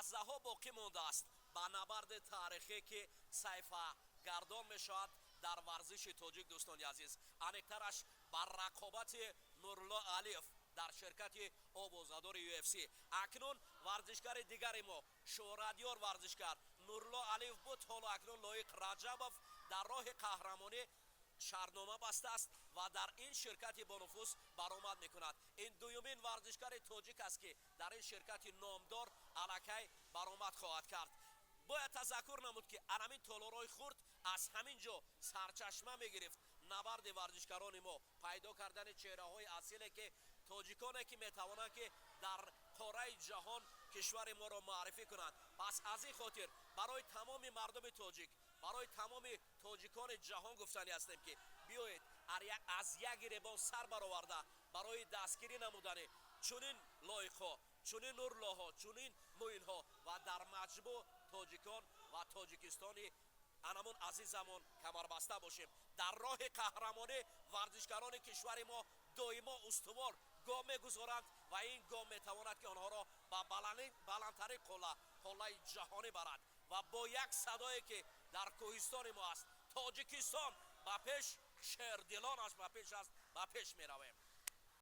Лаҳзаҳо боқӣ мондааст ба набарди таърихе, ки саҳифа гардон мешавад дар варзиши тоҷик. Дӯстони азиз, аниқтараш ба рақобати Нурулло Алиев дар ширкати овозадори UFC. Акнун варзишгари дигари мо, шӯҳратёр варзишгар Нурулло Алиев буд, ҳоло акнун Лоиқ Раҷабов дар роҳи қаҳрамонӣ шартнома бастааст ва дар ин ширкати бонуфуз баромад мекунад. Ин дуюмин варзишгари тоҷик аст, ки дар ин ширкати номдор аллакай баромад хоҳад кард. Бояд тазаккур намуд, ки анамин толорҳои хурд аз ҳамин ҷо сарчашма мегирифт набарди варзишгарони мо, пайдо кардани чеҳраҳои асиле, ки тоҷиконе, ки метавонанд, ки дар қораи ҷаҳон кишвари моро муаррифӣ кунанд. Пас аз ин хотир барои тамоми мардуми тоҷик, барои тамоми тоҷикони ҷаҳон гуфтанӣ ҳастем, ки биёед, аз як гиребон сар бароварда, барои дастгирӣ намудани чунин Лоиқҳо, чунин Нуруллоҳо, чунин Муинҳо ва дар маҷмӯъ тоҷикон ва Тоҷикистони анамун азизамон камарбаста бошем. Дар роҳи қаҳрамонӣ варзишгарони кишвари мо доимо устувор гом мегузоранд ва ин гом метавонад, ки онҳоро ба баландтарин қулла, қуллаи ҷаҳонӣ барад. Ва бо як садое, ки дар кӯҳистони мо аст: «Тоҷикистон ба пеш, шердилонаш ба пеш аст», ба пеш меравем.